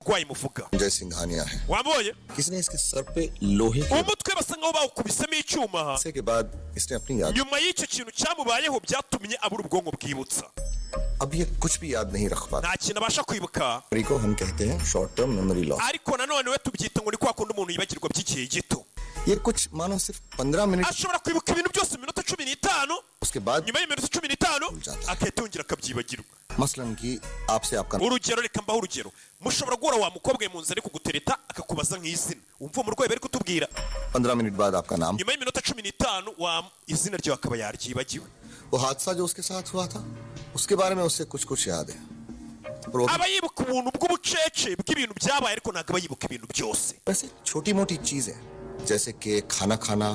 Murwayi muvuga. Sanjay Singhania है। Wabonye? किसी ने इसके सर पे लोहे के Umutwe basa nkaho bawukubisemo icyuma. हादसे के बाद इसने अपनी याद Nyuma y'icyo kintu cyamubayeho, byatumye abura ubwonko bwibutsa. अब ये कुछ भी याद नहीं रख पाता। Nta kintu abasha kwibuka. Memory को हम कहते हैं short term memory loss. Ariko nanone we tubyita ngo ni kwa kundi umuntu yibagirwa by'igihe gito. ये कुछ मानो सिर्फ 15 minute Ashobora kwibuka ibintu byose mu minota 15. उसके बाद Nyuma y'iminota 15 agahita yongera akabyibagirwa. मसलन कि आपसे आपका Urugero, reka mbaho urugero. Mushobora guhura wa mukobwa we mu nzira ari kugutereta, akakubaza nk'izina. Wumva umurwayi bari kutubwira. 15 minute बाद आपका नाम Nyuma y'iminota 15 wa izina ryawe akaba yaryibagiwe. वो हादसा जो उसके साथ हुआ था, उसके बारे में उसे कुछ कुछ याद है पर वो Aba yibuka ubuntu bw'ubucece bw'ibintu byabaye, ariko ntabwo aba yibuka ibintu byose. वैसे छोटी मोटी चीजें जैसे कि खाना खाना,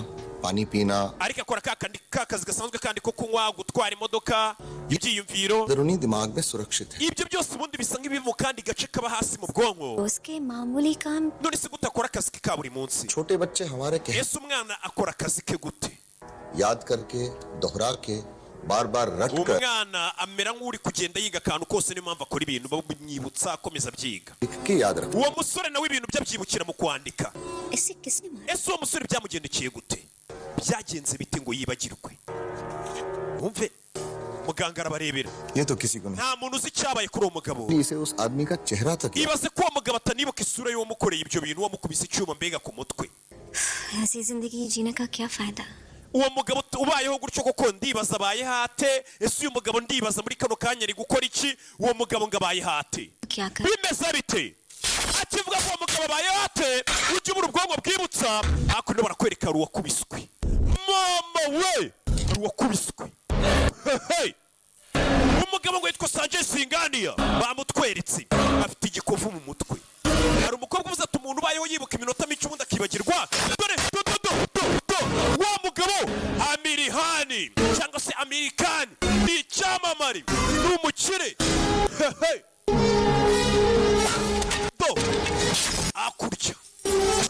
पानी पीना, Ariko akora ka kandi ka kazi gasanzwe kandi ko kunywa, gutwara imodoka, ibyiyumviro. अंदरूनी दिमाग में सुरक्षित है। Ibyo byose ubundi bisa nk'ibiva mu kandi gace kaba hasi mu bwonko. उसके मामूली काम None se gute akora akazi ke ka buri munsi? छोटे बच्चे हमारे कह Ese umwana akora akazi ke gute? याद करके, दोहरा के, बार बार रट कर, Umwana amera nk'uri kugenda yiga akantu kose, niyo mpamvu akora ibintu bamwibutsa, akomeza abyiga. लिख के याद रख। Uwo musore nawe ibintu bye abyibukira mu kwandika. इसे किसने मारा? Ese uwo musore byamugendekeye gute? Byagenze bite ngo yibagirwe? Wumve, muganga arabarebera. ये तो किसी को नहीं। Nta muntu uzi icyabaye kuri uwo mugabo. इसे उस आदमी का चेहरा तक याद Ibaze ko uwo mugabo atanibuka isura y'uwamukoreye ibyo bintu, wamukubise icyuma mbega ku mutwe. ऐसी जिंदगी जीने का क्या फायदा? Uwo mugabo ubayeho gutyo koko, ndibaza abaye hate? Ese uyu mugabo, ndibaza muri kano kanya ari gukora iki? Uwo mugabo ngo abaye hate? क्या कर Bimeze bite? Akivuga ko uwo mugabo abaye hate, ujya ubura ubwonko bwibutsa. Hakuno barakwereka hari uwakubiswe. Mama we, hari uwakubiswe. Hey! Umugabo ngo yitwa Sanjay Singhania, bamutweretse afite igikovu mu mutwe. Hari umukobwa uvuze ati umuntu ubayeho yibuka iminota mike ubundi akibagirwa. Dore do do do do do, wa mugabo Aamir Khan cyangwa se Amerikani ni icyamamare, ni umukire. Hey! Do akurya.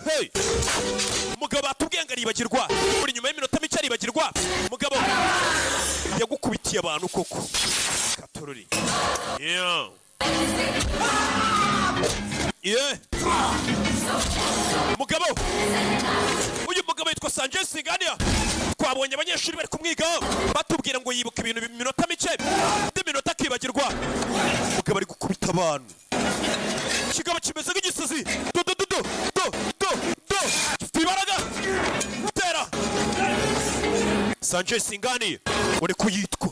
Hey! Umugabo batubwiye ngo aribagirwa buri nyuma y'iminota mike, aribagirwa. Umugabo yagukubitiye abantu koko katorori. Yeah. Umugabo, uyu mugabo yitwa Sanjay Singhania. Twabonye abanyeshuri bari kumwigaho, batubwira ngo yibuka ibintu mu minota mike, indi minota akibagirwa. Umugabo ari gukubita abantu, ikigabo kimeze nk'igisazi. Do do do do do do do, gifite imbaraga tera. Sanjay Singhania uri kuyitwa.